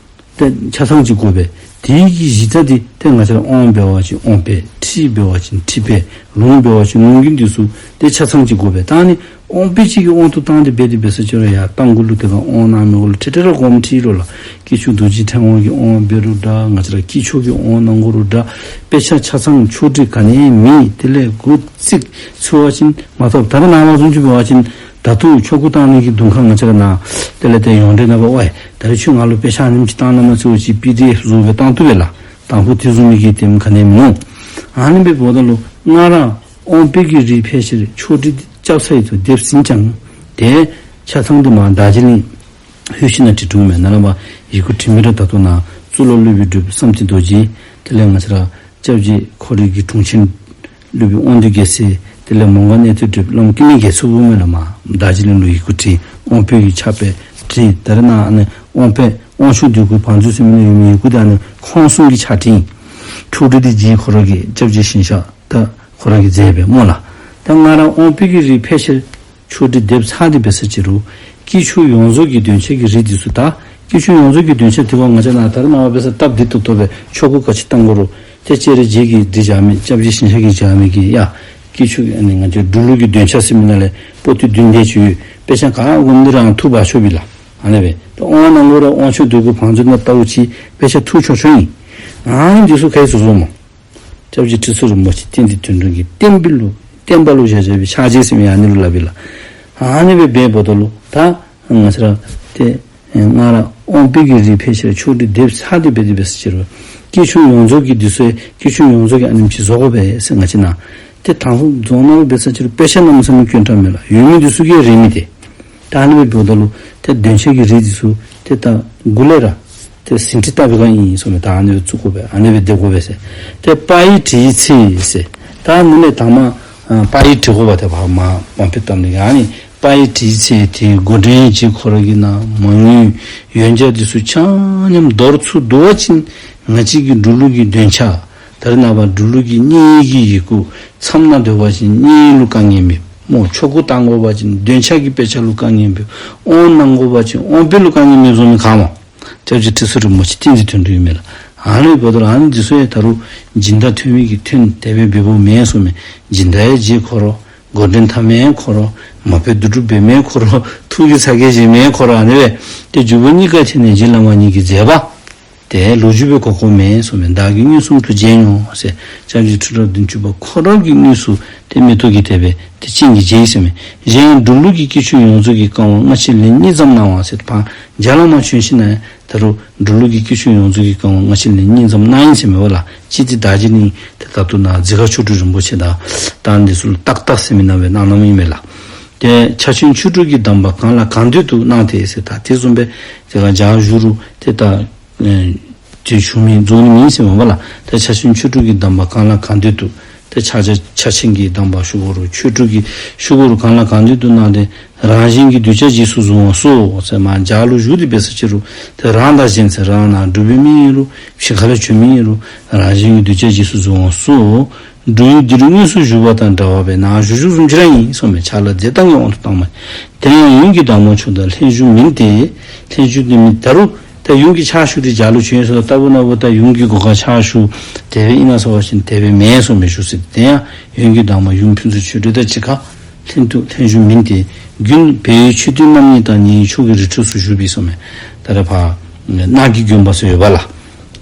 ཏེ་ཆ་ཚང་ཅིག་དགོ་པས། དེའི་གི་གཞི་རྩ་དེ་ཏེ་ང་བཅས་ར་དབང་འབད་བ་ཅིན་དབང་དཔེ། ཁྲིད་འབད་བ་ཅིན་ཁྲིད་དཔེ། ལུང་འབད་བ་ཅིན་ལུང་རྒྱུན་དེ་ཚུ་ཏེ་ཆ་ཚང་ཅིག་དགོ་པས། ད་ནི་དབང་དཔེ་ཅིག་གི་དབང་དུ་བཏང་སྟེ་འབད་དེ་འབད་ས་ཅིག་རུང་ཡར་རྟ་མགོ་ལུ་དེ་ཁར་དབང་གནང་མི་དབང་ལུ་ཁྲིད་ཁྲིད་ར་དགོངསམ་ཁྲིད་རུང་ལགས། དཀྱིལ་ཆོག་རྡོ་རྗེ་ཕྲེང་བ་གི་དབང་འབད་རུང་འདྲ། ང་བཅས་ར་དཀྱིལ་ཆོག་གི་དབང་གནང་དགོ་རུང་འདྲ། དཔེ་ཆ་ཆ་ཚང་ཕྱོགས་སྒྲིག་ག་ནི་མེད། དེ་ལས་འགོ་བཙུགས་ཚུགས་པ་ཅིན་མ་གཏོགས་ད་རེས་ནངས་པ་བཟུམ་ཅིག་འབད་བ་ཅིན་ད་ལྟོ་ཆོ་ག་བཏང་ནི་གི་གདོང་ཁར་ང་བཅས་ར་ནཱ་དེ་ལས་ཏེ་ཡོངས་འབྲེལ་ནང་འབད་བ་ཡི། ད་རེས་ཁྱོད་ང་ལུ་དཔེ་ཆ་ཨ་ནེམ་ཅིག་བཏང་གནང་མ་ཚུགས་པ་ཅིན་པི་ཌི་ཨེཕ་བཟོ་སྦེ་བཏང་བཏུབ་པས་ལགས། དང་ཕུ་དེ་བཟུམ་མའི་གི་དེམ་ག་ནི་མིན་ནུག། ཨ་ནི་འབདཝ་ད་ལུ་སྔར་དབང་དཔེ་གི་རིགས་ཕལ་ཆེར་ཕྱོགས་སྒྲིག་རྐྱབ་ཚར་ཡི་ཚུ་སྡེབ་ཟིན་ཀྱང་ཏེ་ཆ་ཚང་དེ་མར་དར་རྗེ་གླིང་ལྷོད་ཞིནམ་ན་བྲིས་གྲུབ་མས། ནཱ་ལས་མར་ཡི་གུ་བྲིས་མི་ར་ད་ལྟོ་ནཱ་གཙུག་ལག་སློབ་དཔོན་སྒྲུབ་བསམ་གཏན་རྡོ་རྗེ། དེ་ལས་ང་བཅས་ར་སྐྱབས་རྗེ་ཁོ་རའི་གི་དྲུང་ཆེན་སློབ་དཔོན་དབང་འདུས་རྒྱལ་མཚན། དེ་ལས་མོང་སྒར་གནས་བརྟན་སྒྲུབ་བླམ་ཀུན་ལེགས་རྒྱལ་མཚན་འབོ་མས་ལགས། མར་དར་རྗེ་གླིང་ལུ་ཡི་གུ་བྲིས། དབང་དཔེ་གི་ཕྱག་དཔེ་བྲིས། ད་རེས་ནཱ་ཨ་ནི་དབང་དཔེ་དབང་ཕྱུག་འདོད་དགུའི་བང་མཛོད་ཟེར་མི་ནང་ཡོད་མི་ཡི་གུ་དེ་ཨ་ནི་ཁོང་གསུམ་གྱི་ཕྱག་བྲིས། ཕྱོགས་སྒྲིག་དེ་རྗེ་ཁོ་ར་གིས་སྐྱབས་རྗེ་ཞིང་གཤེགས་ད་ཁོ་ར་གིས་མཛད་པས་སྨོ་ལགས། ད་སྔར་དབང་དཔེ་གི་རིགས་ཕལ་ཆེར་ཕྱོགས་སྒྲིག་སྡེབ་ཚར་ཏེ་འབད་ས་ཅིག་རུང་དཀྱིལ་ཆོག་ཡོངས་རྫོགས་ཀྱི་འདོན་ཆ་གི་རིགས་དེ་ཚུ་ད་དཀྱིལ་ཆོག་ཡོངས་རྫོགས་ཀྱི་འདོན་ཆ་དེ་བ་ང་བཅས་ནཱ་ད་རེས་ནངས་པ་འབད་ས་སྟབས་བདེ་ཏོག་ཏོ་སྦེ་ཆོ་ག་ག་ཅི་བཏང་དགོ་རུང་ཏེ་སྤྱན་རས་གཟིགས་ཀྱིས་བྲིས་བཞག་མི་སྐྱབས་རྗེ་ཞིང་གཤེགས་ཀྱིས་བཞག་མི་གི་ཡ་དཀྱིལ་ཆོག་ཨ་ནི་ང་བཅས་འབྲུག་ལུགས་ཀྱི་འདོན་ཆ་ཟེར་མི་ནང་ལས་པོ་ཏི་བདུན་དེ་ཅིག་ཡོད། དཔེ་ཆ་ག་དགོ་མི་ར་ཨ་ནཱ་འཐུ་འབག་ཆོག་པས་ལགས། ཨ་ནི་སྦེ་ད་དབང་གནང་དགོ་རུང་དབང་ཕྱུག་འདོད་དགུ་བང་མཛོད་ནང་ལྟ་བུ་ཅིག་དཔེ་ཆ་འཐུ་ཆོག་ཆོག་ཨིན། ཨ་ནི་དེ་ཚུ་ག་ཡི་བཟོ་བཟོཝ་སྨོ། སྐྱབས་རྗེ་ཁྲི་ཟུར་རིན་པོ་ཆེ་བསྟན་འཛིན་དོན་གྲུབ་ཀྱིས་བསྟན་པའི་ལུ་བསྟན་པ་ལུ་བཞག་བཞག་པའི་ཕྱག་རྗེས་ཟེར་མི་ཨ་ནི་ལུ་སླབ་ཨིན་ལགས། ཨ་ནི་སྦེ་འབདཝ་ད་ལུ་ད་ང་བཅས་ར་ཏེ་སྔར་དབང་དཔེ་གི་རིགས་ཕལ་ཆེར་ཕྱོགས་སྒྲིག་སྡེབ་ཚར་ཏེ་འབད་དེ་འབད་ས་ཅིག་རུང་དཀྱིལ་ཆོག་ཡོངས་རྫོགས་ཀྱི་དེ་ཚུ་དཀྱིལ་ཆོག་ཡོངས་རྫོགས་ཀྱི་ཨ་ནེམ་ཅིག་བཟོ་དགོ་པས་ཟེར་ང་བཅས་ནཱ་ཏེ་དང་ཕུ་རྫོང་ནང་ལུ་འབད་ས་ཅིག་རུང་དཔེ་ཆ་གནམ་མེད་ས་མེད་དཀོན་དྲགས་མས་ལགས། ཡོད་མི་དེ་ཚུ་གིས་རེག་མི་དེ། ད་ཨ་ནི་སྦེ་འབདཝ་ད་ལུ་ཏེ་འདོན་ཆ་གི་རིགས་དེ་ཚུ་ཏེ་ད་འགོ་ལས་ར་ཏེ་ཟིན་བྲིས་ལྟ་བུ་ག་ཨིན་ཟེར་མས། ད་ཨ་ནི་སྦེ་བཙུགས་དགོ་པས། ཨ་ནི་སྦེ་སྡེབ་དགོ་པས་ཟེར། ཏེ་པ་ཡིག་བྲིས་ཚེ་ཟེར། ད་ཨ་ནི་ལས་དང་པ་ཨ་པ་ཡིག་བྲི་དགོ་པས། ཏེ་ཕར་མར་དབང་དཔེ་བཏབ་ནི་གི་ཨ་ནི་པ་ཡིག་བྲིས་ཚེ་དེ་འགོ་འདྲེན་གྱི་ཁོ་ར་གི་ནང་མ་དངུལ་ཡོན་ཆབ་དེ་ཚུ་ཆ་མཉམ་དོར་ཚུར་བསྡུ་བ་ཅིན་ང་བཅས་ཀྱི་འབྲུག་ལུགས་ཀྱི་འདོན་ཆ་ད་རེས་ནངས་པ་འབྲུག་ལུགས་ཀྱི་བསྙེན་གཡོག་གི་ཡི་གུ་མཚམས་ནང་སྡོད་པ་ཅིན་བསྙེན་གཡོག་ལུ་དཀའ་ངལ་མེད་སྨོ། ཆོ་ག་བཏང་དགོ་པ་ཅིན་འདོན་ཆ་གི་དཔེ་ཆ་ལུ་དཀའ་ངལ་མེད། དབང་གནང་དགོ་པ་ཅིན་དབང་དཔེ་ལུ་དཀའ་ངལ་མེདཔ་བཟོ་མི་ག་སྨོ། སྐྱབས་རྗེ་ཁྲི་ཟུར་རིན་པོ་ཆེ་བསྟན་འཛིན་དོན་གྲུབ་ཨིན་མས་ལགས། ཨ་ནི་འབདཝ་ད་ལུ་ཨ་ནི་དེ་ཚུ་ཡང་ད་རུང་སྦྱིན་བདག་ཐོན་མི་གིས་ཐོན་དེ་སྦེ་འབདཝ་མེན་ཟེར་མས། སྦྱིན་བདག་ཡང་རྗེ་ཁོ་ར། འགོ་འདྲེན་འཐབ་མི་ཁོ་ར། མ་དཔེ་བསྡུ་སྒྲུབ་འབད་མི་ཁོ་ར། ཐུགས་ཀྱི་ཚ་གྱང་བཞེས་མི་ཁོ་ར། ཨ་ནི་སྦེ་ཏེ་འཇུག་པ་གཉིས་ཀ་ཐད་ནས་རྗེ་བླ་མ་ཉིད་ཀྱི་མཛད་པ་ཏེ་ལོ་རྒྱུས་སྦེ་གོ་གོཝ་མེན་ཟེར་མས། བདག་གིས་མངོན་སུམ་དུ་མཇལ་མྱོང་ཟེར་སྐྱབས་རྗེ་ཁྲི་རབས་བདུན་ཅུ་པ་ཁོ་ར་གིས་དངོས་སུ་ཏེ་མིག་ཏོ་གིས་དེ་སྦེ་ཏེ་སྤྱན་གྱིས་མཇལ་ཡི་ཟེར་མས། གཞན་ཡང་འབྲུག་ལུགས་ཀྱི་དཀྱིལ་ཆོག་ཡོངས་རྫོགས་ཀྱི་བསྐང་བ་སྔ་ཕྱི་ལན་གཉིས་ཙམ་གནང་བ་ཟེར་ཕར་རྒྱ་ལུ་མར་བྱོན་ཞིནམ་ན་ད་རུང་འབྲུག་ལུགས་ཀྱི་དཀྱིལ་ཆོག་ཡོངས་རྫོགས་ཀྱི་བསྐང་བ་སྔ་ཕྱི་ལན་གཉིས་ཙམ་གནང་ཡི་ཟེར་མས་པ་ལགས། གཅིག་དེ་ད་ཅི་ནི་ཏེ་ད་ལྟོ་ནཱ་འཛི་སྒར་ཆོས་དྲུག་རིན་པོ་ཆེ་དང་ད་འདི་ཚུ་ལུ་ཏག་ཏག་ཟེར་མི་ནང་སྦེ་གནང་གནངམ་ཨིན་མས་ལགས། ཏེ་ཕྱག་ཆེན་ཆོས་དྲུག་གི་གདམས་པ་གང་ལ་གང་འདུལ་དུ་གནང་སྟེ་ཟེར། ད་དེ་བཟུམ་སྦེ་དེ་ཁར་ལྗགས་བཞུགས་རུང་ཏེ་ད་ཨེ་དེ་ཞུ་མི་རྫོགས་ནི་མེད་ཟེར་མས་པ་ལགས། ཏེ་ཕྱག་ཆེན་ཆོས་དྲུག་གི་གདམས་པ་གང་ལ་གང་འདུལ་དུ་ཏེ་ཕྱག་ཕྱག་ཕྱག་ཆེན་གྱི་གདམས་པ་ཞུ་དགོ་རུང་ཆོས་དྲུག་གི་ཞུ་དགོ་རུང་གང་ལ་གང་འདུལ་དུ་གནང་སྟེ་རང་གཞན་གྱི་གདུལ་བྱ་རྗེས་སུ་བཟུང་བ་སོགས་ཟེར་མར་ལྗགས་ལུ་བཞུགས་ཏེ་འབད་ས་ཅིག་རུང་ཏེ་རང་དང་གཞན་ཟེར་རང་ནཱ་འབྲུག་པའི་མི་ཨིན་རུང་ཕྱི་ཁ་ལས་བྱོན་མི་ཨིན་རུང་རང་གཞན་གྱི་གདུལ་བྱ་རྗེས་སུ་བཟུང་བ་སོགས་འབྲུག་ཡུལ་འདིར་དངོས་སུ་བཞུགས་པ་དང་འདྲ་བ་སྦེ་ནཱ་བཞུགས་བཞུགསཔ་བཟུམ་ཅིག་ར་ཨིན་ཟེར་མས། ཕྱག་ལཱ་མཛད་སྟངས་ཀྱི་དབང་དུ་བཏང་མ། དེ་ཡང་ཡུམ་གྱི་བདག་མོ་མཆོག་དང་ལྷན་བཞུགས་མིན་ཏེ། ལྷན་བཞུགས་ཏེ་མིན་ད་རུང་ད་ཡུམ་གྱི་ཕྱག་ཞུ་སྟེ་ལྗགས་ལུ་བྱོན་ཡི་ཟེར་ལྟ་བུ་ནང་འབདཝ་ད་ཡུམ་གྱི་སྒོ་ཁར་ཕྱག་ཞུ་དེ་སྦེ་ཨིན་ན་ཟེར་བ་ཅིན་དེ་སྦེ་མེན་ཟེར་མས། བཞུགས་ཟེར་དེ་ཡང་ཡུམ་གྱི་བདག་མོ་ཡུམ་ཕུན་ཚོགས་ཆོས་སྒྲོན་དང་གཅིག་ཁར་ལྷན་དུ་ལྷན་བཞུགས་མིན་ཏེ། དགུན་བལ་ཡུལ་མཆོད་རྟེན་རྣམ་གཉིས་དང་ཉེ་བའི་ཕྱོགས་ཀྱི་རི་ཁྲོད་སུ་བཞུགས་པས་ཟེར་མས། ད་རེས་ཕར་ནགས་ཀྱི་དགོན་པ་ཟེར་ཡོད་པ་ལགས།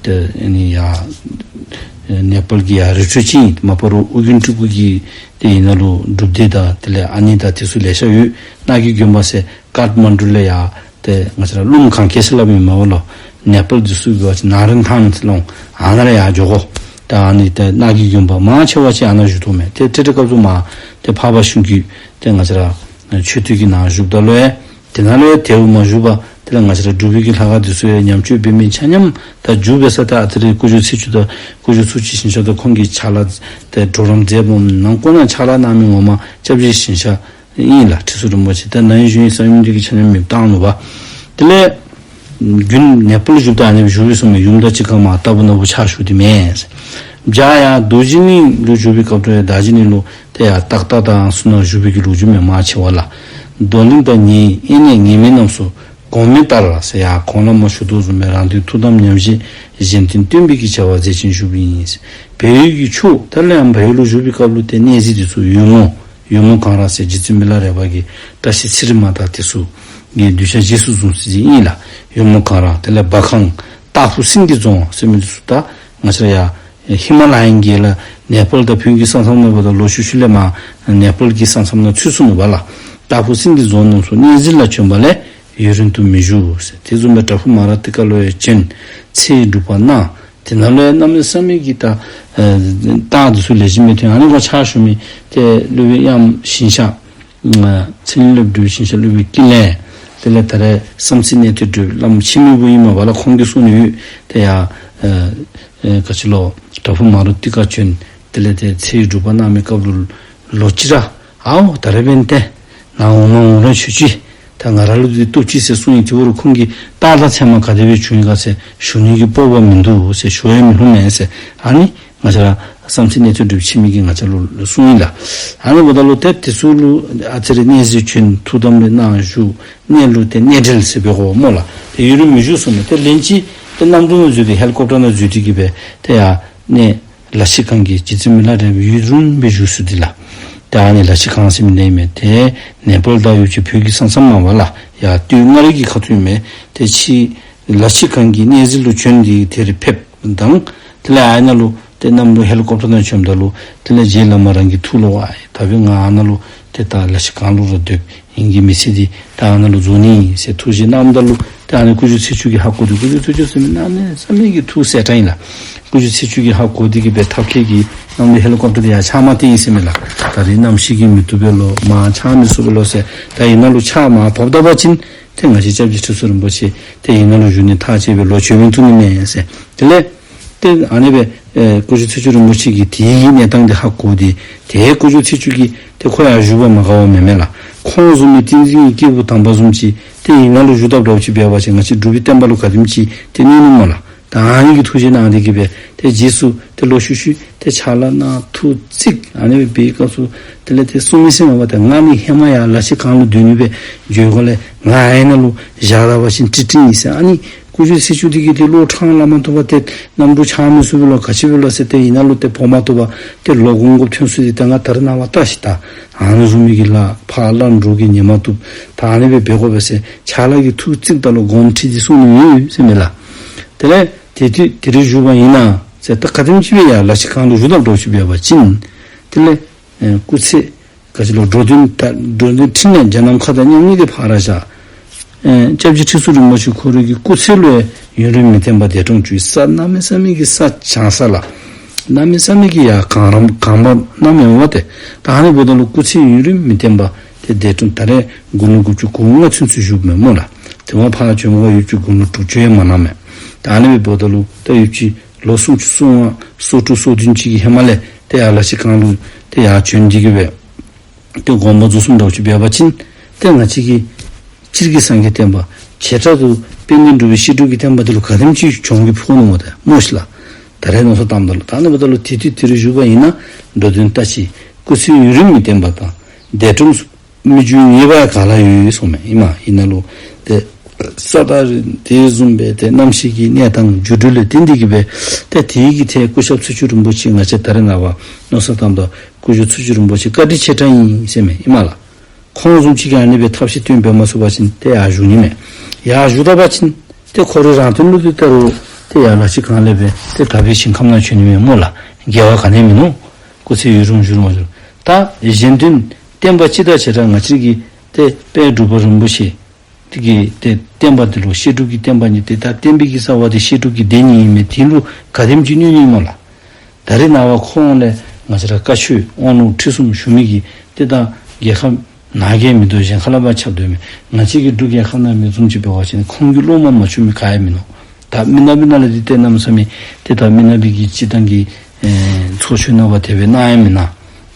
ཏེ་ཨ་ནི་ཡར་ནེ་པཱལ་གྱི་ཡར་རི་ཁྲོད་ཅིག་ཨིན། མ་པ་རུ་ཨོ་རྒྱན་སྤྲུལ་སྐུ་གི་ཏེ་ཨ་ནཱ་ལུ་སྒྲུབ་སྡེ་དང་དེ་ལས་ཨ་ནི་དང་དེ་ཚུ་ལེ་ཤ་ཡོད། ནགས་ཀྱི་དགོན་པ་ཟེར་ཀཱཐ་མན་ཌུ་ལས་ཡར་ཏེ་ང་བཅས་ར་ཀླུ་མཁར་གྱི་ཟེར་སླབ་ཨིན་མས་པ་ལོ། ནེ་པཱལ་དེ་ཚུ་གི་འབད་བ་ཅིན་ནཱ་རན་ཐཱན་ཟེར་ལོ། ཨ་ནཱ་ར་ཡར་འགྱོ་དགོ། ད་ཨ་ནི་ཏེ་ནགས་ཀྱི་དགོན་པ་མང་ཆེ་བ་ཅིག་ཨ་ནཱ་བཞུགས་དོ་མས། ཏེ་ཏེ་ཏེ་སྐབས་སུ་མར་ཏེ་འཕགས་པ་ཤིང་ཀུན་ཏེ་ང་བཅས་ར་མཆོད་རྟེན་གྱི་ནང་བཞུགསཔ་ད་ལུ་ཡང་དེ་ནང་ལུ་ཡང་དེ་བ་མ་བཞུགས་པར་དེ་ལས་ང་བཅས་ར་འབྲུག་པའི་གི་ལྷ་ཁང་དེ་ཚུ་ཡང་ཉམས་བཅོས་འབད་མི་ཆ་མཉམ་ད་རྒྱུ་འབད་ས་ད་ཨ་ཙི་རེ་སྐུ་ཞབས་ཚེ་མཆོག་དང་སྐུ་ཞབས་ཚུལ་ཁྲིམས་ཞིང་གཤེགས་དང་ཁོང་གི་ཕྱག་ལཱ་ཏེ་གྲོགས་རམ་མཛད་པ་ནང་ཁོ་ན་ཕྱག་ལཱ་གནང་མི་ངོ་མ་སྐྱབས་རྗེ་ཞིང་གཤེགས་ཨིན་ལགས། ཁྲི་ཟུར་རིན་པོ་ཆེ་ད་ནཱ་ཡོད་ཞུ་ཡི་ཟེར་མི་འདི་གིས་ཆ་མཉམ་མེདཔ་བཏང་ནུག་པ། དེ་ལས་ རྒྱུན་ནེ་པཱལ་བཞུགསཔ་ད་ཨ་ནི་བཞུགས་པའི་སོང་མས། ཡུམ་དང་གཅིག་ཁར་མར་ལྟ་བུ་ན་བུ་ཕྱག་ཞུ་སྟེ་མེན། བྱཱར་ཡར་རྡོ་རྗེ་གླིང་ལུ་བཞུགས་པའི་སྐབས་སུ་ཡང་རྡོ་རྗེ་གླིང་ལུ་ཏེ་ཡར་ཏག་ཏག་དང་ཚུ་ནང་བཞུགས་པའི་གི་ལོ་རྒྱུས་མེན། མར་ཕྱེ་བ་ལ། རྡོར་གླིང་དང་ཉེ་ཨེ་གནས་ངེས་མེད་རྣམས་སུ་གོང་མའི་ལྟར་ཟེར་ཡར་གོང་ལ་མར་ཞུ་དོ་བཟུམ་སྦེ་རང་དོན་ཐུགས་དམ་ཉམས་བཞེས་གཞན་དོན་སྟོན་པའི་གི་བྱ་བ་མཛད་ཅིང་བཞུགས་པ་ཡིན། བལ་ཡུལ་གྱི་ཆོས་དེ་ལས་ཡང་བལ་ཡུལ་ལུ་བཞུགས་པའི་སྐབས་ལུ་ཏེ་གནས་གཟིགས་དེ་ཚུ་ཡོལ་མོ་ཡོལ་མོ་གངས་ར་ཟེར་རྗེ་བཙུན་མི་ལ་རས་པ་གིས་བཀྲ་ཤིས་ཚེ་རིང་མ་དང་དེ་ཚུ་གི་གདུལ་བྱ་རྗེས་སུ་བཟུང་ས་ཅིག་ཨིན་ལགས། ཡོལ་མོ་གངས་ར་དེ་ལས་བ་ཁང་སྟག་ཕུ་སེང་གེ་རྫོང་ཟེར་མི་དེ་ཚུ་ད་ང་བཅས་ར་ཡར་ཧི་མ་ལ་ཡའི་གི་ལ་ནེ་པཱལ་དང་བོད་ཀྱི་ས་མཚམས་ནང་འབདཝ་ད་ལུ་ཤུལ་ཤུལ་ལས་མར་ནེ་པཱལ་གྱི་ས་མཚམས་ནང་ཚུད་སོ་ནུག་པ་ལགས། སྟག་ཕུ་སེང་གེ་རྫོང་རྣམས་སུ་གནས་གཟིགས་ལ་བྱོན་པ་ལས་ཡུན་རིང་དུ་མི་བཞུགས་ཟེར། དེ་བཟུམ་སྦེ་བྲག་ཕུག་མ་ར་ཏི་ཀ་ལུ་ཡང་བྱོན། ཚེ་ཡི་སྒྲུབ་པ་གནང་། དེ་ནང་ལུ་ཡང་གནམ་མེད་ས་མེད་ཀྱི་ད་ཨེ་རྟགས་དེ་ཚུ་ལེགས་ཤོམ་སྦེ་ཐོན། ཨ་ནི་ཁར་ཕྱག་ཞུ་མི་ཏེ་སློབ་དཔོན་དབྱངས་ཞིང་གཤེགས་ཨ་ཚེ་རིང་སློབ་དཔོན་ཞིང་གཤེགས་སློབ་དཔོན་ཀུན་ལེགས། དེ་ལས་ད་རེས་བསམ་རྩེ་གནས་བརྟན་སྒྲུབ་བླམ་འཆི་མེད་བུ་ཨིན་མས་པ་ལགས། ཁོང་གིས་གསུང་ནི་ཡོད། ཏེ་ཡར་ཨེ་ཨེ་ག་ཅི་ལོ་བྲག་ཕུག་མ་ར་ཏི་ཀ་བྱོན། དེ་ལས་ཏེ་ཚེ་ཡི་སྒྲུབ་པ་གནང་མི་སྐབས་ལུ་ལོག་ཅི་ར་ཨའོ་ད་རེས་འབདན་ཏེ་ནཱ་འོངམ་འོང་ར་ཆོག་ཅི། ད་ང་ར་ལུ་འདི་བཏུབ་ཅི་ཟེར་གསུངས་ཡི། དེ་འབདཝ་ད་ཁོང་གིས་རྟགས་དང་མཚན་མ་ག་དེ་སྦེ་བྱུང་ཡི་ག་ཟེར་ཞུ་ནི་གི་སྤོབས་པ་མིན་འདུག་ཟེར། ཞུ་ཡང་མི་ལྷོད་མས་ཟེར། ཨ་ནི་ང་བཅས་ར་བསམ་རྩེ་གནས་བརྟན་སྒྲུབ་འཆི་མེད་ཀྱིས་ང་བཅས་ལུ་གསུངས་ཡི་ལགས། ཨ་ནི་འབདཝ་ད་ལུ་ཏེ་དེ་ཚུ་ལུ་ཨ་ཙི་རེ་གནས་གཟིགས་བྱོན། ཐུགས་དམ་རེ་གནང་བཞུགས། གནས་ལུ་ཏེ་གནས་འབྲེལ་ཟེར་འབད་དགོ་སྨོ་ལགས། ཏེ་ཡུན་རིང་མི་བཞུགས་གསུངས་མས། ཏེ་ལན་གཅིག་ཏེ་གནམ་གྲུ་ནང་འཛུལ་ཏེ་ཧེ་ལི་ཀོབ་ཊར་ནང་འཛུལ་ཏེ་གི་སྦེ་ཏེ་ཡར་གནས་ལ་ཕྱི་གངས་ཀྱི་རྗེ་བཙུན་མི་ལ་རས་པའི་ཡུལ་དྲུང་སྦེ་བཞུགས་ས་འདི་ལགས། ཏེ་ཨ་ནི་ལ་ཕྱི་གངས་ཟེར་མི་འདི་ཨིན་མས། ཏེ་ནེ་པཱལ་དང་ཡུལ་གྱི་བོད་ཀྱི་ས་མཚམས་མ་པ་ལགས། ཡར་སྟོད་མངའ་རིས་ཀྱི་ཁ་ཐུག་ཨིན་མས། ཏེ་ཕྱི་ལ་ཕྱི་གངས་ཀྱི་གནས་གཟིགས་ལུ་བྱོན་ཏེ་དེར་ཕེབས་དང་། དེ་ལས་ཨ་ནཱ་ལུ་ཏེ་གནམ་གྲུ་ཧེ་ལི་ཀོབ་ཊར་ནང་བྱོནམ་ད་ལུ་དེ་ལས་རྗེ་བླ་མ་རང་གི་ཐུགས་ལུ་ཝའི་ད་འབདན་ང་ཨ་ནཱ་ལུ་ཏེ་ད་ལ་ཕྱི་གངས་ལུ་ར་སྡོད་ཨིན་གྱི་མི་ཚེ་འདི་ད་ཨ་ནཱ་ལུ་རྫོགས་ནི་ཟེར་ཐུགས་བཞེད་གནངམ་ད་ལུ་ཏེ་ཨ་ནི་སྐུ་ཞབས་ཚེས་བཅུ་གིས་ཧ་གོ་སྟེ། སྐུ་ཞབས་ཚེས་བཅུ་ཟེར་མི་གནམ་མེད་ས་མེད་ཀྱི་ཐུགས་གསལ་དྲགས་ཨིན་ལགས། སྐུ་ཞབས་ཚེས་བཅུ་གིས་ཧ་གོ་སྟེ་གི་སྦེ་ཐབས་མཁས་ཀྱིས་གནམ་གྲུ་ཧེ་ལི་ཀོབ་ཊར་འདི་ཡར་འཕྱར་མ་སྟེར་ཡི་ཟེར་མས་ལགས། ད་རེས་གནམ་གཤིས་ཀྱིས་མི་བཏུབ་པས་ལོ། མར་འཕྱར་མི་ཚུགས་པས་ལོ་ཟེར། ད་ཨ་ནཱ་ལུ་ཕྱག་མར་བབས་ད་པ་ཅིན་ཏེ་ང་བཅས་སྐྱབས་རྗེ་ཁྲི་ཟུར་རིན་པོ་ཆེ་ཏེ་ཨ་ནཱ་ལུ་བཞུགས་ནི་ཐག་བཅད་པས་ལོ། བྱོན་མི་བཏུབ་ནི་མས་ཟེར། དེ་ལས་ཏེ་ཨ་ནི་སྦེ་ཨེ་སྐུ་ཞབས་ཚེས་བཅུ་རིན་པོ་ཆེ་གིས་དེ་གི་གནས་སྟངས་འདི་ཧ་གོ་སྟེ། ཏེ་སྐུ་ཞབས་ཚེས་བཅུ་གིས་ཏེ་ཁོ་ཡར་བཞུགས་པར་མ་དགའ་བ་མེན་མས་ལགས། ཁོང་བཟུམ་མའི་ཏིང་འཛིན་གྱི་སྐྱེས་བུ་དམ་པ་བཟུམ་ཅིག་ཏེ་ཨ་ནཱ་ལུ་བཞུགས་དཔ་འདྲཝ་ཅིག་འབད་བ་ཅིན་ང་བཅས་འབྲུག་པའི་བསྟན་པ་ལུ་ག་དེམ་ཅིག་ཏེ་གནོད་ནི་སྨོ་ལགས། ད་ཨ་ནི་གི་ཐུགས་བཞེད་གནང་སྟེ་གི་སྦེ་ཏེ་རྗེས་སུ་ཏེ་ལོག་ཤུལ་ཤུལ་ཏེ་ཕྱག་ལཱ་གནང་ཐུགས་བརྩེ་ཨ་ནི་སྦེ་འབད་བའི་སྐབས་སུ་དེ་ལས་ཏེ་གསུངས་མི་ཟེར་མ་པ་ཏེ་ང་ནི་ཧེ་མ་ཡར་ལ་ཕྱི་གངས་ལུ་སྡོད་ནི་སྦེ་འགྱོ་དགོ་ལས། ང་ཨ་ནཱ་ལུ་བཞག་ད་པ་ཅིན་ཀྲིག་ཀྲི་ཨིན་ཟེར། ཨ་ནི་སྐུ་ཞབས་ཚེས་བཅུ་འདི་གིས་ཏེ་གློག་ཁྲང་ལ་མ་ཐུབ་པར་ཏེ་གནམ་གྲུ་འཕྱར་མི་ཚུགས་པས་ལོ། ག་ཅི་འབད་ལོ་ཟེར་ཏེ་ཨ་ནཱ་ལུ་ཏེ་འབོ་མ་བཏུབ་པར་ཏེ་ལོག་འོང་དགོཔ་ཐོན་སོ་ཡི། ཏེ་ང་ད་རེས་ནངས་པ་བལྟ་ཤིག་ད་ཨ་ནི་བཟུམ་མའི་གི་ལཱ་ཕར་ལ་འགྲོ་གི་ཉན་མ་བཏུབ། ད་ཨ་ནི་སྦེ་འབད་དགོ་པས་ཟེར་ཕྱག་ལཱ་གི་ཐུགས་བརྩེཝ་ད་ལུ་དགོངསམ་ཁྲེལ་ཏེ་གསུངས་ནི་ཡོད་ཟེར་མས་ལགས། དེ་ལས་དེ་དུས་དེ་རུ་བཞུགས་པ་ཡིན་ན་ཟེར་ད་ག་དེམ་ཅིག་སྦེ་ཡར་ལ་ཕྱི་གངས་ལུ་བཞུགས་དཔ་འདྲཝ་ཅིག་འབད་བ་ཅིན་དེ་ལས་ཨེ་སྐུ་ཚེ་ག་ཅི་ལོ་འགྲོ་དོན་ད་འགྲོ་དོན་ཕྲིན་ལས་འཇམ་ནམ་མཁའ་དང་མཉམ་ཉིད་དེ་ཕར་བཞག། ཨེ་སྐྱབས་རྗེ་ཁྲི་ཟུར་རིན་པོ་ཆེ་ཁོ་རའི་གི་སྐུ་ཚེ་ལུ་ཡུན་རིང་མི་བརྟན་པ་འདས་གྲོངས་བཅུག་ས། གནམ་མེད་ས་མེད་ཀྱི་ས་བྱང་ས་ལགས། གནམ་མེད་ས་མེད་ཀྱི་ཡར་གངས་རམ་གངས་པ་གནམ་མེད་འོང་བ་ཏེ། ད་ཨ་ནི་འབདཝ་ད་ལུ་སྐུ་ཚེ་ཡུན་རིང་མི་བརྟན་པ་ཏེ་འདས་གྲོངས། ད་རེས་དགུང་ལོ་དགུ་བཅུ་གོ་ལྔ་ཚུན་ཚོད་བཞུགསཔ་མས་སྨོ་ལགས། དེ་བ་ཕར་བྱོནམ་ད་ཡུདཔ་ཅིག་དགུང་ལོ་དྲུག་ཅུ་ཡང་མ་ལང་མས། ད་ཨ་ནི་སྦེ་འབདཝ་ད་ལུ་ད་ཡུདཔ་ཅིག་ལོ་སུམ་ཅུ་སོ་ལྔ་སོ་དྲུག་སོ་བདུན་ཅིག་གི་ཧེ་མ་ལས་ཏེ་ཡར་ལ་ཕྱི་གངས་ལུ་ཏེ་ཡར་བྱོན་ཏེ་གི་སྦེ་ཏེ་དགོངས་པ་རྫོགས་སོངམ་འདྲཝ་ཅིག་འབད་བ་ཅིན་ཏེ་ང་བཅས་ཀྱི་སྤྱིར་གྱི་སངས་རྒྱས་བསྟན་པ་བྱེ་བྲག་ཏུ་དཔལ་ལྡན་འབྲུག་པའི་བཤད་སྒྲུབ་ཀྱི་བསྟན་པ་འདི་ལུ་ག་དེམ་ཅིག་གྱོང་གུད་ཕོག་ནུག་སྨོ་ཏེ་སྨོ་ཤིག་ལགས། ད་རེས་མནོ་བསམ་བཏངམ་ད་ལུ། ད་ཨ་ནི་འབདཝ་ད་ལུ་དེ་དུས་དེ་རུ་བཞུགས་པ་ཡིན་ན་འགྲོ་དོན་ལྟ་ཅི། སྐུ་ཚེ་ཡུན་རིང་མི་བརྟན་པ་དང་འདས་གྲོངས་སུ་མི་འགྱུར་ཉེས་པ་ག་ལ་ཡོད་གསུངམ་མས། ཨིན་མས། ཨིན་ན་ལུ་ཏེ་ས་དང་རི་དེ་བཟུམ་སྦེ་ཏེ་གནམ་གཤིས་ཀྱི་གནས་སྟངས་འགྱུར་འགྲོས་ལས་བརྟེན་ཏེ་གི་སྦེ་ཏེ་དེ་གི་ཐད་སྐུ་ཞབས་ཚེས་བཅུ་རིན་པོ་ཆེ་ང་བཅས་ད་རེས་ནངས་པ་མནོ་བསམ་བཏངམ་ད་སྐུ་ཞབས་ཚེས་བཅུ་རིན་པོ་ཆེ་བཀའ་དྲིན་ཆེ་དྲགས་ཨིན་ཟེར་མས། ཨིན་མས་ལགས། ཁོང་བཟུམ་ཅིག་གིས་ཨ་ནི་སྦེ་ཐབས་ཤེས་བཏོན་འབད་མ་ཚུགས་པ་ཅིན་ཏེ་ཡར་བཞུགས་ནི་མས། ཡར་བཞུགས་ད་པ་ཅིན་ཏེ་ཁོ་རའི་རང་དོན་ལུ་ཏེ་ད་རུང་ཏེ་ཡར་ལ་ཕྱི་གངས་ལས་སྦེ་ཏེ་དག་པའི་ཞིང་ཁམས་ནང་བྱོན་ནི་མས་སྨོ་ལགས། འགལ་བ་ག་ནི་ཡང་མིན་ནུག། སྐུ་ཚེ་ཡུན་རིང་བཞུགས་རུང་བཞུགས། ད་གཞན་དོན་བསྟན་པ་སྤྱི་དང་བྱེ་བྲག་ང་བཅས་ཀྱི་ཏེ་དཔལ་འབྲུག་པ་རིན་པོ་ཆེ་དེ་གི་ཏེ་བསྟན་པ་འདི་ལུ་བཤད་སྒྲུབ་ཀྱི་བསྟན་པ་ཉིད་དེ་ད་བསྟན་པའི་གི་རྩ་བ་དེ་བཤད་སྒྲུབ་ཀྱི་སྡེ་གཉིས་ཨིན་མས། དེ་ལུ་ག་དེམ་ཅིག་གནོད་ནི་སྨོ་ལགས། ད་རེས་ནངས་པ་ཁོང་ལས་ང་བཅས་ར་བཀའ་ཆོས་དབང་ལུང་ཁྲིད་གསུམ་ཞུ་མི་གི་ཏེ་ད་རྒྱལ་ཁབ་ནང་གི་མི་འདུག། གཞན་ཁ་ལས་ཕར་ཁྱབ་སྡོད་མི་ང་བཅས་ཀྱི་འབྲུག་རྒྱལ་ཁབ་ནང་མི་བཟུམ་ཅིག་འབད་བ་ཅིན་ཁོང་གི་སློབ་མ་མ་བྱུང་མི་ག་ཡང་མིན་ནུག། ད་མི་ནག་པའི་ནང་ལས་འདི་ཏེ་གནམ་མེད་ས་མེད་ཏེ་ད་མི་ནག་པའི་གི་སྤྱིར་བཏང་གི་ཨེ་ཚོགས་ཆོས་ནང་པ་དེ་སྦེ་གནང་ཡང་མེན་ན།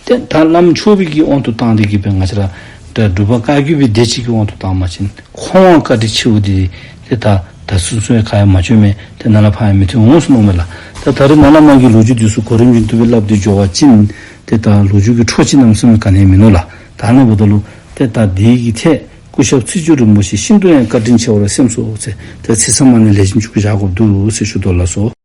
ཏེ་ད་བླམ་ཆོས་པའི་གི་དབང་དུ་བཏང་སྟེ་གི་སྦེ་ང་བཅས་ར་ད་འབྲུག་པ་བཀའ་བརྒྱུད་པའི་སྡེ་གཅིག་གི་དབང་དུ་བཏང་པ་ཅིན་ཁོང་བཀའ་དྲིན་ཆེ་བོ་འདི་ཏེ་ད་ ད་སོ་སོ་ཡང་ག་ཡང་མ་བྱོན་མས། ཏེ་ནཱ་ལས་ཕར་ཡང་མི་ཐོན་འོང་ཟེར་མནོཝ་མས་ལགས། ད་ད་རེས་ནཱ་ལས་མར་གྱི་ལོ་རྒྱུས་འདི་ཚུ་གོ་རིམ་བཞིན་དུ་སྦེ་སླབ་སྟེ་འགྱོ་བ་ཅིན་ཏེ་ད་ལོ་རྒྱུས་ཀྱི་འཕྲོ་ཅིག་གནམ་མེད་ས་མེད་ག་ནི་ཡང་མིན་ནུག་ལགས། ད་ཨ་ནི་འབདཝ་ད་ལུ་ཏེ་ད་འདི་གི་ཐད་སྐུ་ཞབས་ཚེས་བཅུ་རིན་པོ་ཆེ་ཤིན་ཏུ་ཡང་བཀའ་དྲིན་ཆེ་བར་སེམས་སོ་ཟེར་ཏེ་ཚིག་ཟབ་མོ་ནི་ལེགས་ཤོམ་ཅིག་བཞག་དགོཔ་འདུག་ཟེར་ཞུ་དོ་ལགས་སོ།